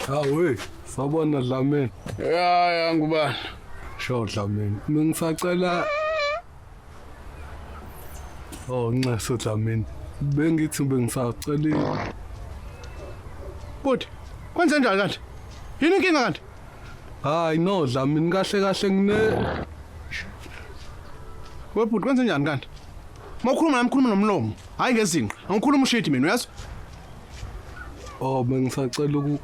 Hawe, sawubona Dlamini. Ya ya ngubani? Sho Dlamini. Bengisacela Oh, nxese Dlamini. Bengithi bengisacela Bhuti, kwenze njani kanti? Yini inkinga kanti? Hayi no Dlamini kahle kahle ngine Webhuti kwenze njani kanti? Mawukhuluma nami khuluma nomlomo, hayi ngezinqa. Angikhuluma ushidi mina uyazi? Oh bengisacela uku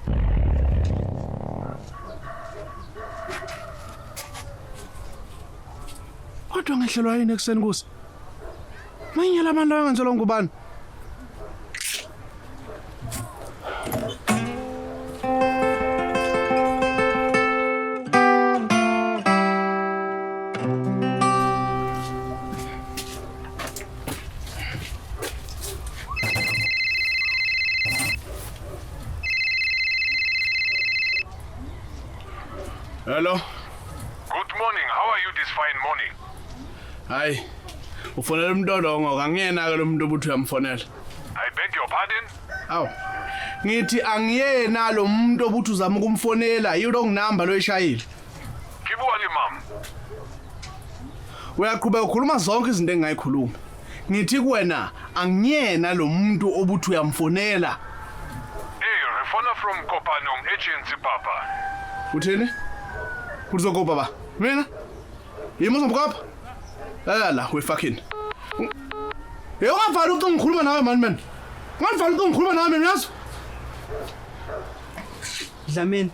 Kodwa ngehlelwa yini ekuseni kusa? Manye labantu abangenzelwa ngubani? Hello. Good morning. How are you this fine morning? Hayi. Ufonela umuntu olongo angiyena ke lo muntu obuthi uyamfonela. I beg your pardon? Aw. Ngithi angiyena lo muntu obuthi uzama ukumfonela, yi wrong number lo eshayile. Ke bua le mang? Uyaqhubeka ukhuluma zonke izinto engingayikhuluma. Ngithi kuwena angiyena lo muntu obuthi uyamfonela. Hey, re fona from Kopanong Agency papa. Uthini? Uzokopa ba? Mina? Yimi uzomkopa? Lala la we fucking. Hey ungavali ucingo ngikhuluma nawe mani man. Ungavali ucingo ngikhuluma nawe mina uyazi? Dlamini,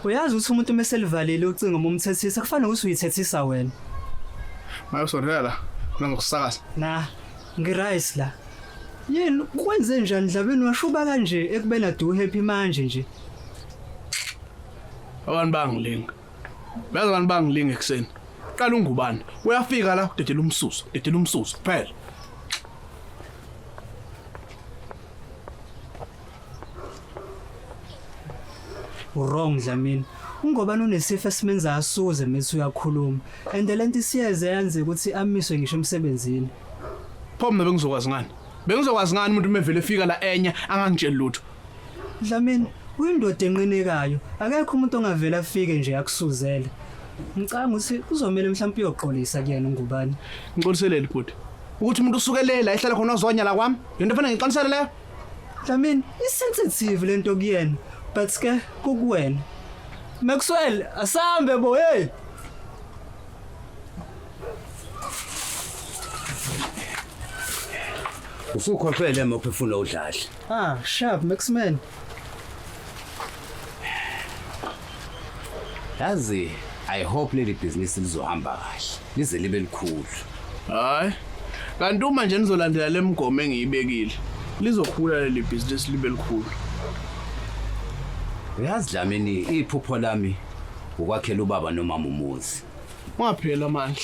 uyazi ukuthi umuntu uma selivalile ucingo uma umthethisa kufanele ukuthi uyithethisa wena. Maye usondela la. Khona ngokusakaza. Na, ngirice la. Yini kwenze njani Dlamini washuba kanje ekubeni adu happy manje nje. Abantu bangilinga. Bayazi abantu bangilinga ekuseni. Qala ungubani? Uyafika la udedela umsuzo, udedela umsuzo kuphela. Wrong Dlamini. Ungobani unesifo esimenza asuze methi uyakhuluma. And lento isiyeze yanze ukuthi amiswe ngisho emsebenzini. Pho mina bengizokwazi ngani? Bengizokwazi ngani umuntu mevele efika la enya angangitsheli lutho. Dlamini, uyindoda enqinekayo. Akekho umuntu ongavela afike nje akusuzele. Ngicabanga ukuthi kuzomela mhlawumbe uyoxolisa kuyena ungubani. Ngixoliselele bhuti. Ukuthi umuntu usukelela ehlala khona wazonya la kwami. Into efana ngixolisele leyo. Dlamini, isensitive lento kuyena. But ke kukuwena. Maxwell, asambe bo hey. Usukhohlwele mophe ufuna udladla. Ah, sharp Maxman. Yazi, I hope leli business lizohamba kahle. Lize libe likhulu. Hayi. Kanti uma nje nizolandela lemigomo engiyibekile, lizokhula leli business libe likhulu. Uyazi Dlamini, iphupho lami ukwakhela ubaba nomama umuzi. Ungapheli amandla.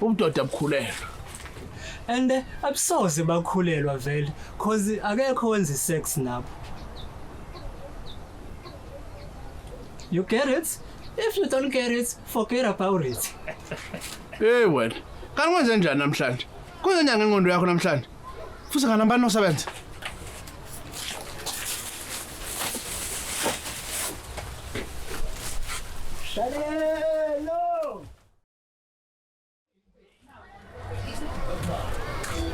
Ubudoda bukhulelwa. And abusoze bakhulelwa vele cause akekho wenza sex nabo. You get it? If you don't get it, forget about it. Hey wena, kanti kwenze njani namhlanje? Kwenze njani ngengqondo yakho namhlanje? Futhi nganambani nosebenza?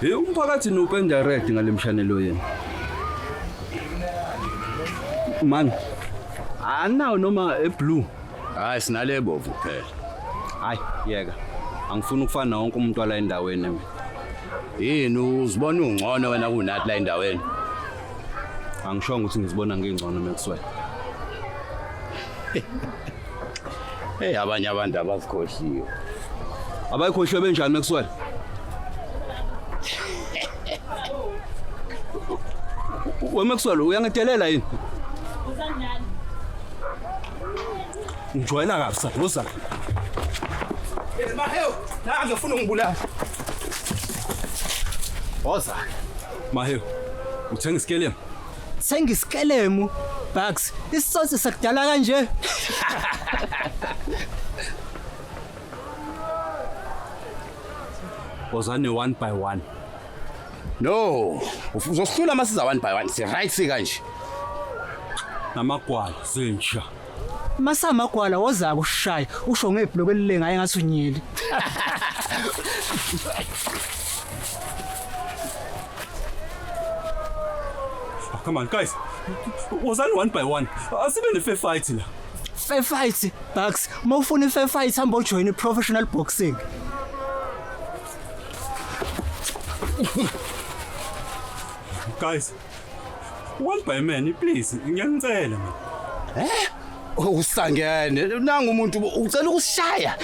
Hey umphakathi nopenda red ngalemshanelo yenu. Man. Anawo noma eblue. Hayi sinale bovu kuphela. Hayi yeka. Angifuni ukufana na wonke umuntu wala endaweni mina. Yini uzibona ungcono wena kunathi la endaweni? Angishongo ukuthi ngizibona ngingcono Maxwell. Hey abanye abantu abazikhohliwe. Abayikhohliwe benjani Maxwell? We Maxwell uyangidelela yini? Ngijwayela kabi sabuza. Mahewu, nange ufuna ungibulala. Woza. Mahewu. Uthenga isikelemu? Thenga isikelemu. Bucks, isitsotsi sakudala kanje. Wozani one by one. No, uzosihlula masiza one by one. Si right sika nje. Namagwala zinja. Masamagwala woza kushaya usho ngebhloko elilengayo engathi unyeli. Oh, come on guys. Wozani one by one. Asibe ne fair fight la. Fair fight, Bucks. Mawufuna i-fair fight hamba ujoin i-professional boxing. Guys. One by man, please. Ngiyanicela mina. Eh? Usangene. Nangu umuntu ucela ukusishaya.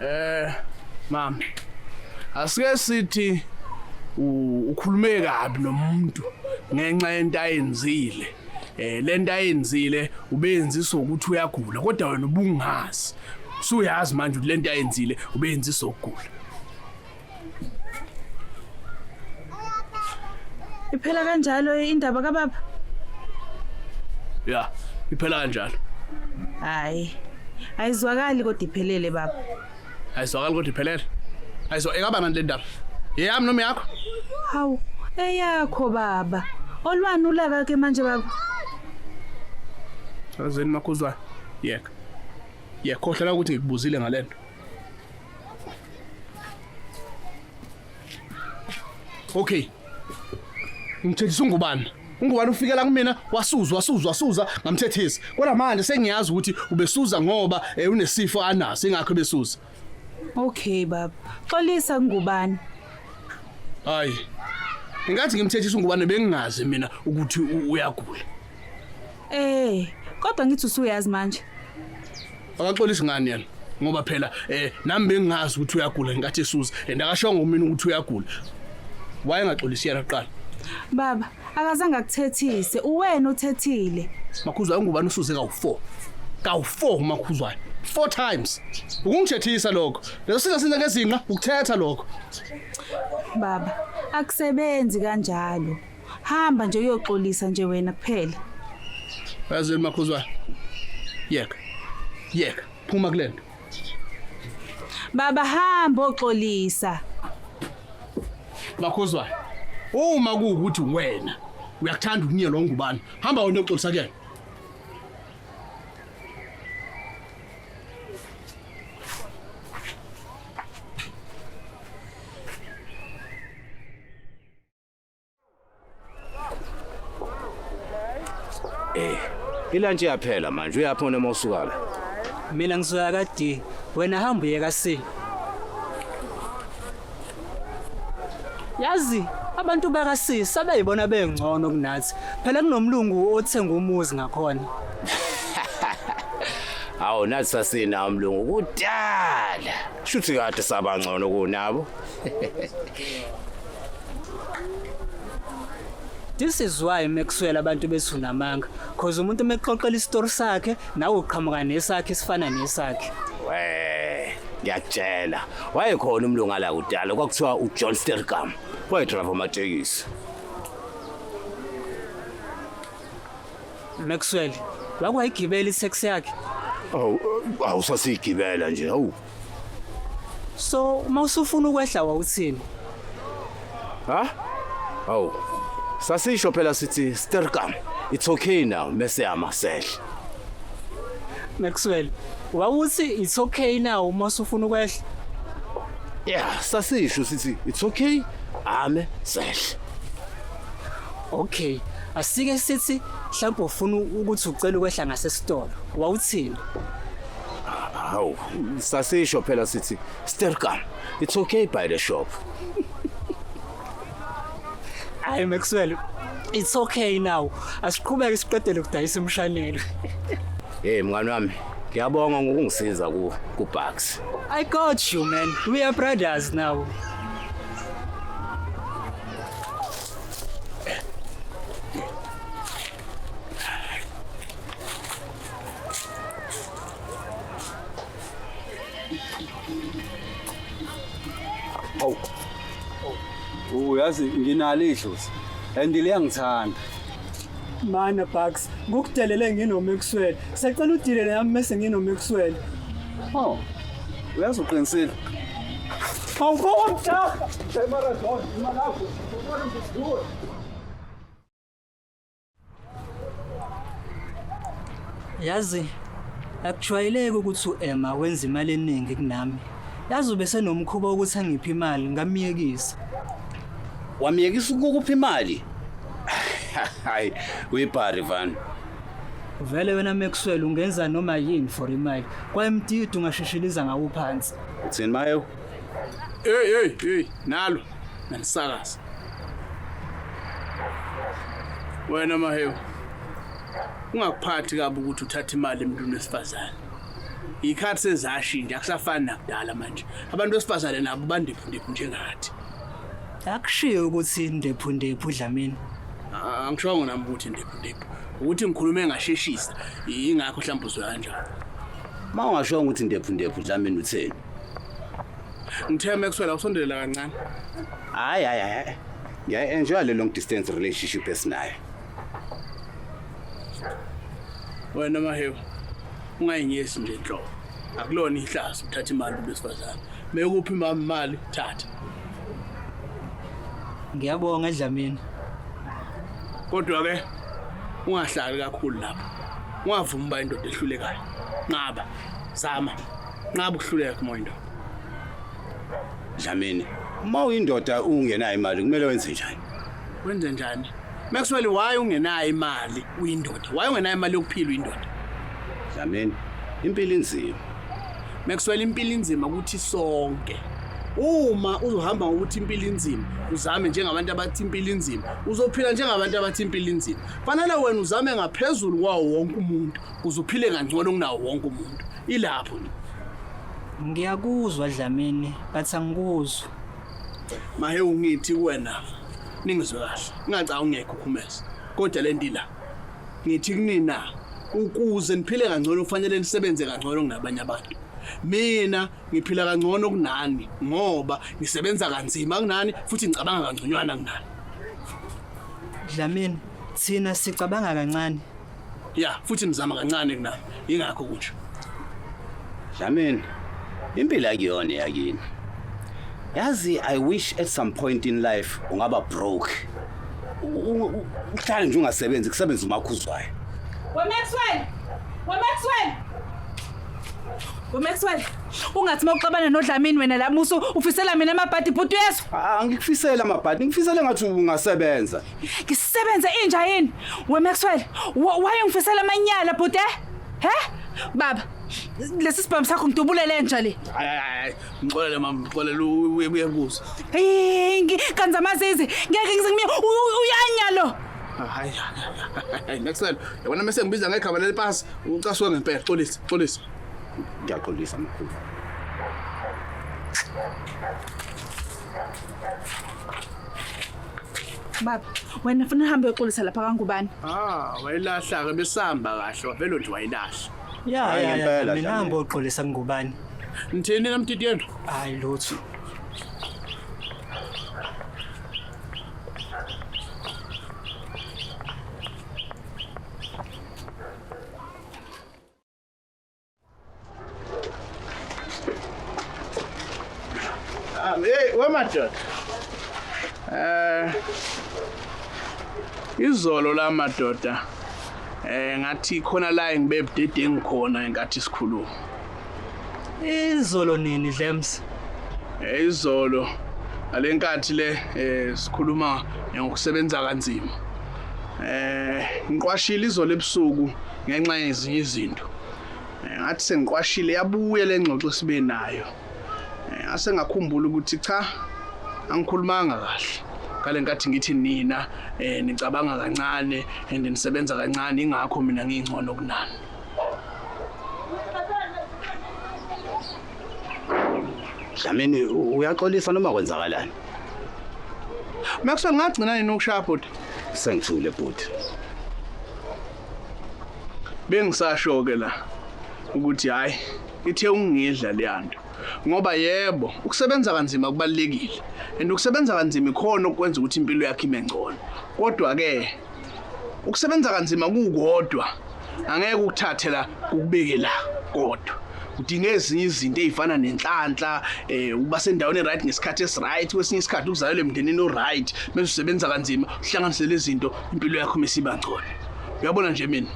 Eh mama asike sithi ukhulume kabi nomuntu ngenxa yento ayenzile. Eh lento ayenzile ubenziswa ukuthi uyagula kodwa wena ubungazi. Usuyazi manje ukuthi lento ayenzile ubenziswa ukugula. Iphela kanjalo indaba kababa? Ya, iphela kanjalo. Hayi. Ayizwakali kodwa iphelele baba. Ayizwakali kodwa iphelele. Ayizwa ekaba manje le ndaba. Yeyami noma yakho? Hawu, eyakho baba. Olwani ulaka ke manje baba? Azeni makhuzwayo. Yeka. Yeka khohlala ukuthi ngikubuzile ngalento. Okay. Ngithethisa ungubani? Ungubani ufikela kumina wasuza wasuza wasuza ngamthethisa. Kodwa manje sengiyazi ukuthi ubesuza ngoba unesifo anaso ingakho besuza. Okay baba. Xolisa ngubani? Hayi. Ngathi ngimthethisa ungubani bengingazi mina ukuthi uyagula. Eh, kodwa ngithi usuyazi manje. Akaxolisi ngani yena? Ngoba phela nami bengingazi ukuthi uyagula ngathi esuza and akashongo mina ukuthi uyagula. Wayengaxolisi yena kuqala. Baba, akazange akuthethise, uwena uthethile. Makhuzwayo ungubani usuze kawu4. Kawu4 Makhuzwayo. 4 times. Ukungithethisa lokho. Leso siza sinza ngezinqa ukuthetha lokho. Baba, akusebenzi kanjalo. Hamba nje uyoxolisa nje wena kuphela. Yazini Makhuzwayo. Yeka. Yeka, phuma kulento. Baba hamba oxolisa. Makhuzwayo. Uma kuwukuthi wena uyakuthanda ukunyelwa ungubani, hamba wena uyoxolisa kuyena. Ilantshi yaphela manje uyaphi noma usuka la? Mina ngizoya ka D, wena hamba uye ka C. Yazi abantu baka C sabeyibona bengcono kunathi. Phela kunomlungu othenga umuzi ngakhona. Awu nathi sasina umlungu kudala. Shuthi kade sabangcono kunabo. This is why Maxwell abantu bethu namanga, cause umuntu mexoxela isitori sakhe nawe uqhamuka nesakhe sifana nesakhe. We, ngiyakutshela. Wayekhona umlungu ala kudala kwakuthiwa uJohn Stergam. Wayedrive amatekisi. Maxwell, wakwayigibela itaxi yakhe. Awu, awusasigibela nje, awu. So, uma usufuna ukwehla wawuthini? Ha? Awu. Sasisho phela sithi Stergam. It's okay now, mese amasehle. Maxwell, wawuthi it's okay now uma usufuna ukwehla. Yeah, sasisho sithi it's okay, ame sehle. Okay, asike sithi mhlawumbe ufuna ukuthi ucela ukwehla ngasesitolo. Wawuthini? Hawu, sasisho phela sithi Stergam. It's okay by the shop. Hayi Maxwell, it's okay now. Asiqhubeke siqedele ukudayisa umshanelo. Hey mngani wami, ngiyabonga ngokungisiza ku Bucks. I got you man. We are brothers now. Awu. Uyazi nginalo idlozi and liyangithanda. Mana Bucks, ngikudelele nginoMaxwell. Sacela udile nami mase nginoMaxwell. Oh. Uyazi uqinisile. Awuko mjaha. Yazi akujwayeleki ukuthi uEmma wenza imali eningi kunami. Yazi ube senomkhuba wokuthi angiphe imali ngamiyekisa. Wamyekisa ukukupha imali? Hayi, uyibhari van. Vele wena Maxwell ungenza noma yini for imali. Kwayemtidi ungashishiliza ngawo phansi. Uthini mayo? Hey hey hey, nalo nanisakaza. Wena Mahewu. Ungakuphathi kabi ukuthi uthatha imali emntwini wesifazane. Ikhathi sezashintsha akusafani nakudala manje. Abantu besifazane nabo bandephu ndephu njengathi. Akushiyo ukuthi ndephu ndephu Dlamini. Angishongo nami ukuthi ndephu ndephu. Ukuthi ngikhulume ngasheshisa, ingakho mhlawumbe uzwe kanjalo. Ma ungashongo ukuthi ndephu ndephu Dlamini utheni? Ngithe Maxwell awusondelela kancane. Hayi hayi hayi. Ngiya-enjoy le long distance relationship esinayo. Wena Mahewu, ungayinyesi nje nhlobo. Akulona ihlazo ukuthatha imali kumuntu wesifazane. Mekuphi imami imali, thatha. Ngiyabonga Dlamini. Kodwa ke ungahlali kakhulu lapho. Ungavumi uba indoda ehlulekayo. Nqaba. Zama. Nqaba ukuhluleka kuma indoda. Dlamini, uma uyindoda ungenayo imali kumele wenze njani? Wenze njani? Maxwell why ungenayo imali uyindoda? Why ungenayo imali yokuphila uyindoda? Dlamini, impilo inzima. Maxwell impilo inzima ukuthi sonke. Uma uzohamba ngokuthi impilo inzima, uzame njengabantu abathi impilo inzima, uzophila njengabantu abathi impilo inzima. Fanele wena uzame ngaphezulu kwawo wonke umuntu, ukuze uphile kangcono kunawo wonke umuntu. Ilapho nje. Ngiyakuzwa Dlamini, but angikuzwa. Mahewu ngithi kuwena ningizwe kahle. Ngingaca ungekho ukhumeza. Kodwa le nto ila. Ngithi kunina ukuze niphile kangcono kufanele nisebenze kangcono kunabanye abantu. Mina ngiphila kangcono kunani ngoba ngisebenza kanzima kunani futhi ngicabanga kangconywana kunani. Dlamini, thina sicabanga kancane. Ya, futhi nizama kancane kunami. Ingakho kunje. Dlamini, impilo akuyona yakini. Yazi I wish at some point in life ungaba broke. Uhlale nje ungasebenzi kusebenza umakhuzwayo. WeMaxwell! WeMaxwell! WeMaxwell, ungathi mawuxabana noDlamini wena la musu ufisela mina amabhadi bhuti uyezwa? Angikufisela amabhadi, ngifisela ngathi ungasebenza. Ngisebenze inja yini? WeMaxwell, why ungifisela amanyala bhuti eh? He? Baba, lesi sibhamu sakho ngidubule lenja le. Hayi hayi hayi, ngixolele mama, ngixolele uyekuzwa. Hey, kanza amazizi, ngeke ngize ngimiye uyanya lo. Hayi hayi Maxwell, yabona mase ngibiza ngegama lelipasi, ucasuka ngempela. Xolisa, xolisa. Ngiyaxolisa mkhulu. Baba, wena ufuna uhambe uyoxolisa lapha kaNgubani. Ah, wayilahla ke besihamba kahle, wavele nje wayilahla. Ya Hhayi, ya ya, ngempela, mina Dlamini. hamba oxolisa kungubani. Nithini namtitiyeni? Hayi lutho. Hey, wemadoda. Izolo la madoda. Ngathi khona la engibe budedengu khona enkathi sikhuluma. Izolo nini Dlems? Izolo alenkathi le sikhuluma ngokusebenza kanzima. Ngiqwashile izolo ebusuku ngenxa yezinye izinto. Ngathi sengiqwashile yabuya lengxoxo sibe nayo. Ngase ngakhumbula ukuthi cha angikhulumanga kahle. Ngale nkathi ngithi nina nicabanga kancane and nisebenza kancane ingakho mina ngingcono kunani. Dlamini uyaxolisa noma kwenzakalani? Maxwell ngagcina nini ukushaya bhuti? Sengithule bhuti. Bengisasho ke la ukuthi hayi ithe ungidla leyanto. Ngoba yebo, ukusebenza kanzima kubalulekile. And ukusebenza kanzima ikhona okwenza ukuthi impilo yakho ibe ngcono. Kodwa ke ukusebenza kanzima kukodwa angeke ukuthathe la kukubeke la kodwa. Udinga ezinye izinto ezifana nenhlanhla, ukuba sendaweni e-right ngesikhathi esi-right, kwesinye isikhathi ukuzalelwa emndenini o-right, bese usebenza kanzima, uhlanganise lezi zinto, impilo yakho mesiba ngcono. Uyabona nje mina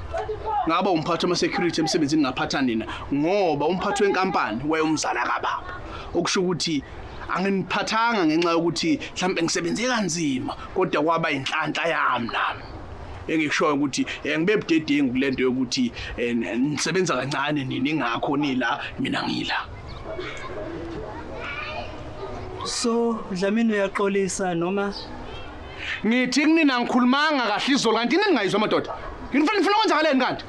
ngaba umphathi wama-security emsebenzini ngaphatha nina ngoba umphathi wenkampani wayewumzala kababa. Okusho ukuthi anginiphathanga ngenxa yokuthi mhlambe ngisebenze kanzima kodwa kwaba inhlanhla yami nami. Engikushoyo ukuthi ngibe budedengu kulento yokuthi nisebenza kancane nini ingakho nila mina ngila. So Dlamini uyaxolisa noma Ngithi kunina ngikhulumanga kahle izolo kanti nini ngayizwa madoda. Ngifuna nifuna kwenzakaleni kanti?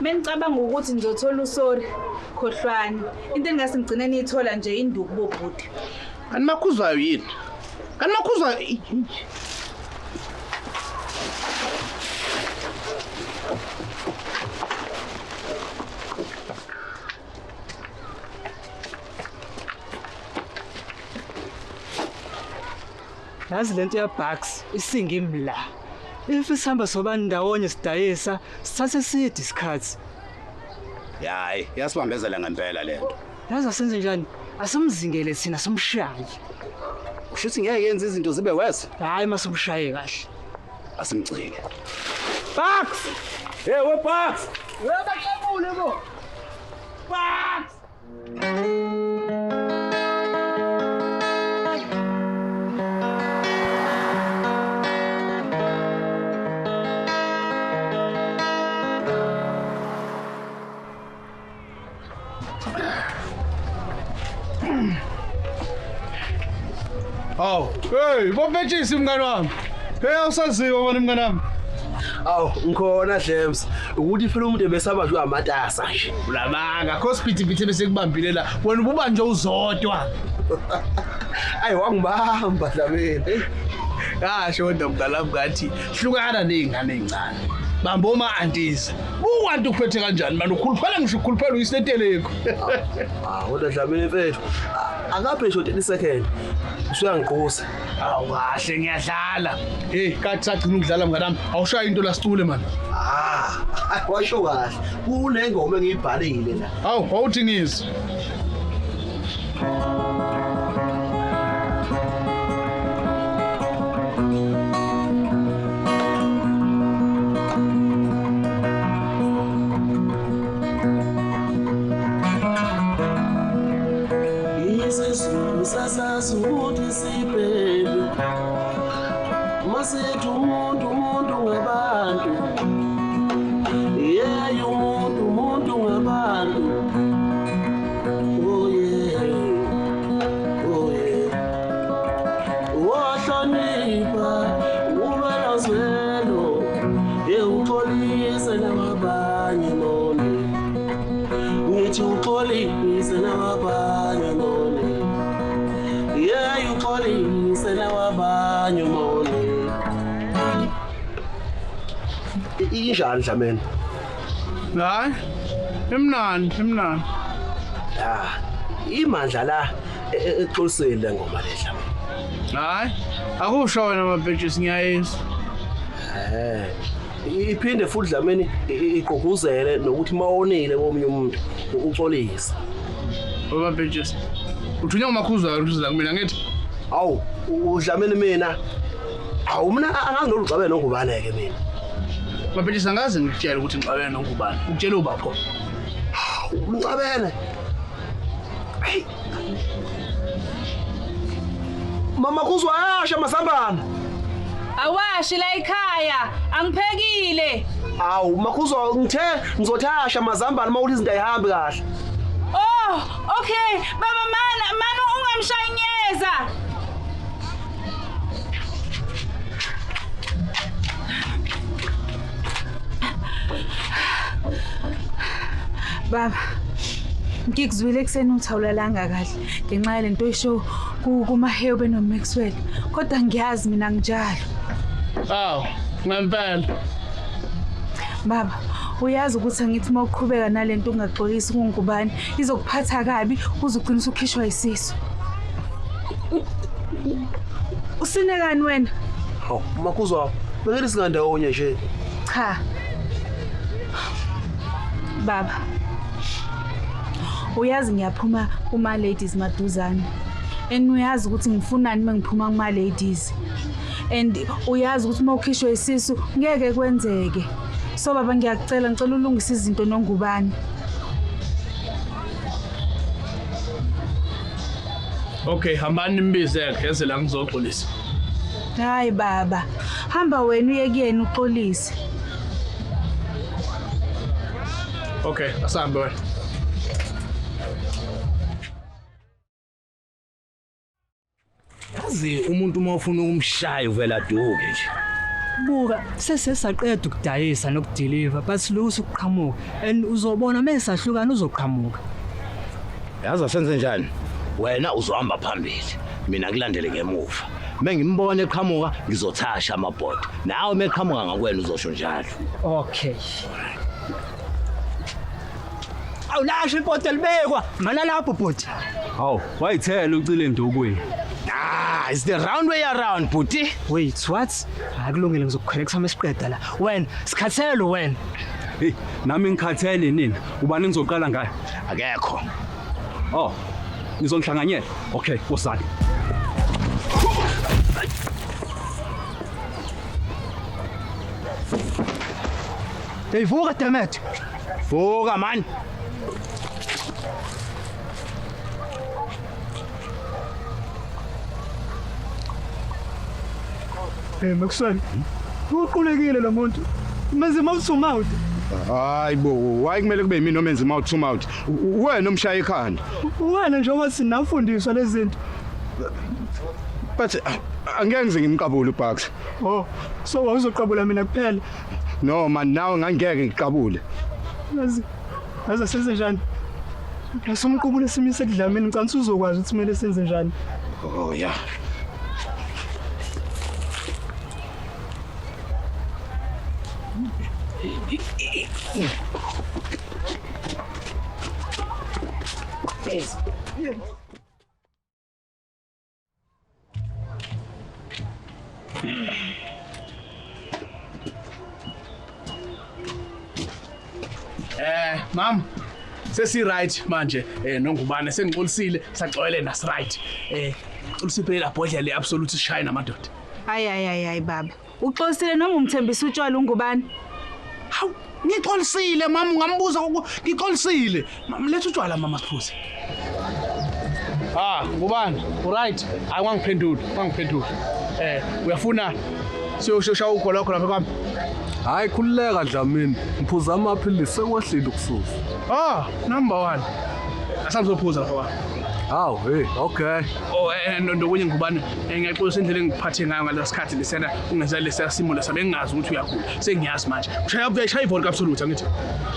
Menicabanga ukuthi nizothola usori khohlwani. Into engase ngigcine niyithola nje induku bobhuti. Kanti makhuzwayo yini? Kanti makhuzwayo Yazi lento ya Bucks isingimla. If sihamba sobani ndawonye sidayisa sithathe side isikhathi. Hayi, yasibambezela ngempela lento. Yazi asenze njani? Asimzingele thina simshaye. Usho ukuthi ngeke yenze izinto zibe worse. Hayi masumshaye kahle. Asimgcike. Bucks! Hey, we Bucks! Aw, hey, bopetshisi mngani wami. Hey, awusaziwa wena mngani wami. Awu ngikhona Dlems ukuthi phela umuntu ebesabanjwe amatasa nje. Ulamanga, khosiphithi bese kubambile la. Wena ububanje uzodwa. Ayi wangibamba Dlamini. Kasho kodwa mngani wami ngathi hlukana nezingane ezincane. Bamba oma aunties. Uwantu uphethe kanjani manje ukhuluphela ngisho ukhuluphela uyiseteleko. Ah kodwa Dlamini mfethu akaphe ngisho 30 second. Usuyangiqusa. Awu kahle ngiyadlala. Hey, kathi sagcina ukudlala mngani wami. Awushaya into la sicule man. Ah washo kahle. Kunengoma engiyibhalile la. Awu, wawuthi ngizwe. isiZulu sasazi ukuthi sibhebe masithi umuntu umuntu ngabantu yeyi umuntu umuntu ngabantu oh yeah oh yeah wahlonipha ube nozwelo uxolise nabanye noni ngithi uxolise nabanye noni yeah uxolise nabanye moni. Injani Dlamini? Hayi. Imnandi, imnandi. Ah, imandla la exoliseni le ngoma le Dlamini. Hayi. Akusho wena mabhejisi ngiyayizwa. Iphinde futhi Dlamini igqugquzele nokuthi mawonile komunye umuntu uxolise. Mabhejisi. Uthunywa umakhuzwayo ukuthi uza kumina ngithi. Awu, uDlamini mina. Awu mina angazi noluxabene nongubane ke mina. Mabhejisi angaze ngikutshele ukuthi ngixabene nongubani. Ukutshela ubapho. Unxabene. Hey. Mama kuzwa ayasha masambana. Awashi la ekhaya, angiphekile. Awu makhuzwa ngithe ngizothasha amazambane mawuthi izinto ayihambi kahle. Oh, okay. Baba mana, mana ungamshanyeza. Baba, ngikuzwile ekuseni uthi awulalanga kahle ngenxa yalento oyisho kuMahewu benoMaxwell. Kodwa ngiyazi mina nginjalo. Awu, ngempela. Baba, Uyazi ukuthi angithi uma uqhubeka nalento ungaxolisi kungubani izokuphatha kabi uze ugcine usukhishwa isisu. Usinekani wena? Hawu, makhuzwayo. Bengeke singandawonye nje. Cha. Baba. Uyazi ngiyaphuma kuma ladies maduzane. And uyazi ukuthi ngifunani mengiphuma kuma ladies. And uyazi ukuthi uma ukhishwe isisu ngeke kwenzeke. So baba ngiyakucela ngicela ulungise izinto nongubani. Okay, hambani nimbize ke eze la ngizoxolisa. Hayi baba, hamba wena uye kuyena uxolise. Okay, asambe wena. Yazi umuntu uma ufuna ukumshaya uvela duke nje. Buka sesesaqeda ukudayisa nokudeliver but lo usuqhamuka and uzobona mesahlukana uzoqhamuka. Yazi asenze njani? Wena uzohamba phambili, mina kulandele ngemuva. Mengimbona eqhamuka ngizothasha amabhodo. Nawe meqhamuka ngakwena uzosho njalo. Okay. Awulasho ibhodo libekwa mana lapho bhuti. Hawu, wayithela ucile endukweni. Ah, it's the round way around, bhuti. Wait, what? Akulungile ngizokucorrecta uma siqeda la. Wena, sikhathele wena. Hey, nami ngikhathele nini? Ubani ngizoqala ngayo? Akekho. Oh, nizongihlanganyela. Okay, wozani. Hey, vuka dammit. Vuka man. Hey, Maxwell. Uqulekile lo muntu. Menze mouth to mouth. Hayi bo, why kumele kube yimina omenza mouth to mouth? Wena omshaya ikhanda. Wena njengoba sinafundiswa lezi zinto. But angeke ngize ngimqabule uBucks. Oh, so wawuzoqabula mina kuphela. No man, nawe ngangeke ngiqabule. Yazi. Yazi senze njani? Asumqubule simise kudlamini ngicela uzokwazi ukuthi kumele senze njani. Oh yeah. Mam, sesi right manje nongubane sengixolisile saxolele nas right. Ulisiphe la bhodlela le absolute sishaya namadoda. Hayi hayi hayi hayi baba. Uxolisile noma umthembisa utshwala ungubani? Hawu, ngixolisile mama ungambuza ngixolisile. Mama letha utshwala mama siphuze. Ah, ngubani? Uright. Hayi wangiphendula, wangiphendula. Uyafuna siyoshaya ugolokho lapha kwami? Hayi khululeka Dlamini, ngiphuza amaphilisi sekwehlile ukususa. Ah, number 1. Asamzophuza lapha kwami. Hawu, hey, okay. Oh, nokunye ngubani ngiyaxolisa indlela engiphathe ngayo ngalesi sikhathi lesena ungenza lesiya simo lesa bengingazi ukuthi uyagula. Sengiyazi manje. Ushaya uyayishaya ivodka absolute angithi.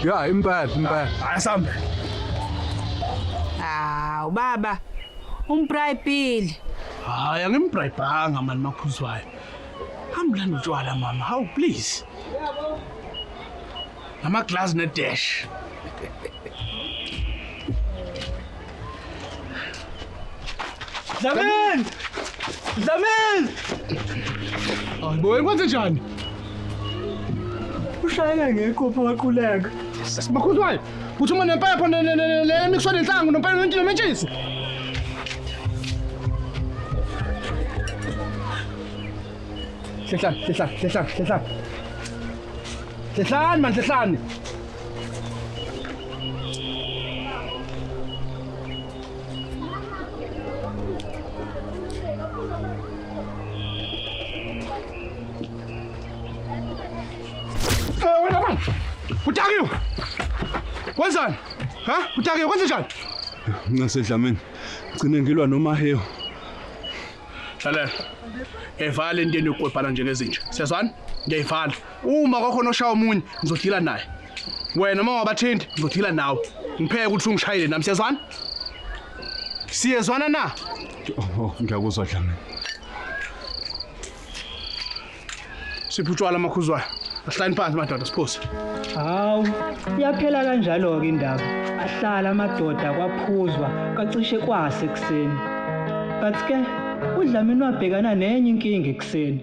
Ya, impela, impela. Asambe. Hawu baba. Umbrayibhile. Hayi angimbrayibhanga mani makhuzwayo. Hambulani utshwala mama. How please. Nama glass ne dash. Dlamini! Dlamini! Hayi bo, kwenze njani? Ushayeke ngeqopha waquleka. Makhuzwayo. Uthuma nempepho ne mixwa nenhlangu nompela nomentshisi. Hlehlani, hlehlani, hlehlani, hlehlani. Hlehlani man, hlehlani. Wena man. Utakiwe. Wenzani? Ha? Utakiwe kwenze njani? Ncese Dlamini. Gcine ngilwa noMahewu. Lalela. Ngiyayivala into eniyokuqwebhana njengezinja. Siyazwana? Ngiyayivala. Uma kwakhona oshaya omunye ngizodila naye. Wena uma wabathinti ngizodila nawe. Ngipheke ukuthi ungishayile nami siyazwana? Siyezwana na? Oh, ngiyakuzwa Dlamini. Siphe utshwala makhuzwayo. Asihlaleni phansi madoda siphuze. Hawu, yaphela kanjalo-ke indaba. Ahlala amadoda kwaphuzwa kacishe kwase ekuseni. But ke uDlamini wabhekana nenye inkinga ekuseni.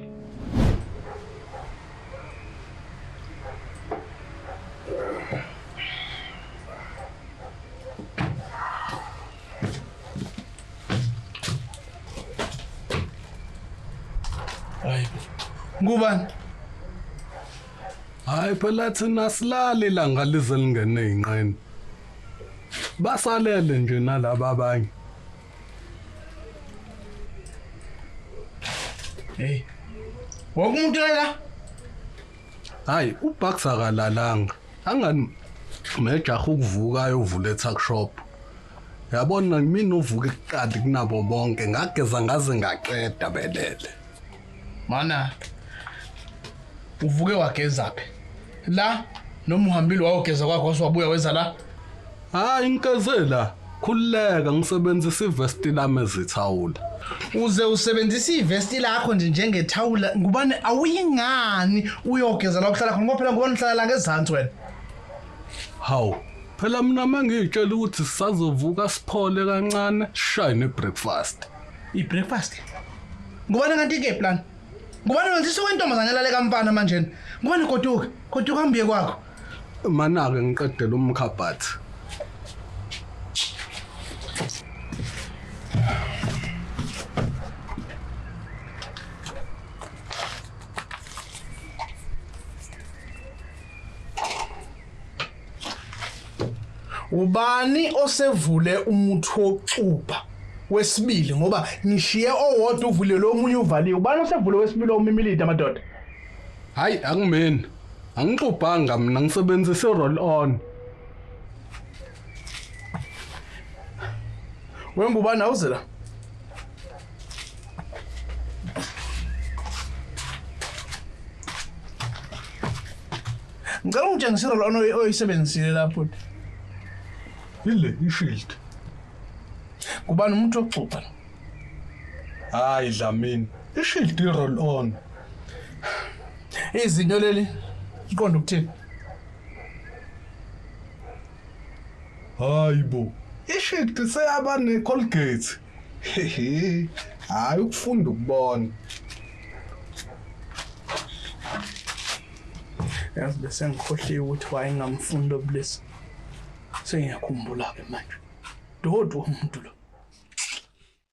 Hayi. Ngubani? Hayi phela thina silali ilanga lize lingene ey'nqeni. Basalele nje nalaba abanye. Hey. Wonke umuntu la. Hayi uBucks akalalanga. Angani mejaha ukuvuka ayovula e-tuck shop. Yabona mina uvuka kuqala kunabo bonke ngageza ngaze ngaqeda belele. Mana. Uvuke wageza phi? La noma uhambile wayogeza kwakho wabuya weza la. Hayi ngigeze la. Khululeka ngisebenzisa ivesti lami ezithawula. Uze usebenzisa ivesti lakho nje njengethawula ngubani awuyingani uyogeza la uhlala khona ngoba phela ngubani uhlala la ngezansi wena. Hawu, phela mina mangiyitshela ukuthi sisazovuka siphole kancane, sishaye ne-breakfast. I-breakfast. Ngubani kanti ke plan? Ngubani wenzisa kwentombazane lale kamfana manje? Ngubani goduka? Goduka hambiye kwakho. Mana-ke ngiqedele umkhabhathi. Ubani osevule umuthi wokuxubha wesibili ngoba ngishiye owodwa uvule lo omunye uvaliwe. Ubani osevule wesibili omimilidi amadoda? Hayi angimini. Angixubhanga mina ngisebenzise roll on. Wengubani awuze la? Ngicela ungitshengise roll on oyisebenzisile lapho. Ile ishield. Kubani umuntu wokuxubha lo? Hayi Dlamini, ishield i-roll on. Izinto leli iqonda ukuthini? Hayi bo. Ishield seyaba ne-Colgate. Hehe. Hayi ukufunda ukubona. Yazi bese ngikhohliwe ukuthi wayengamfundi obulisa. Sengiyakhumbula ke manje. Dodi womuntu lo.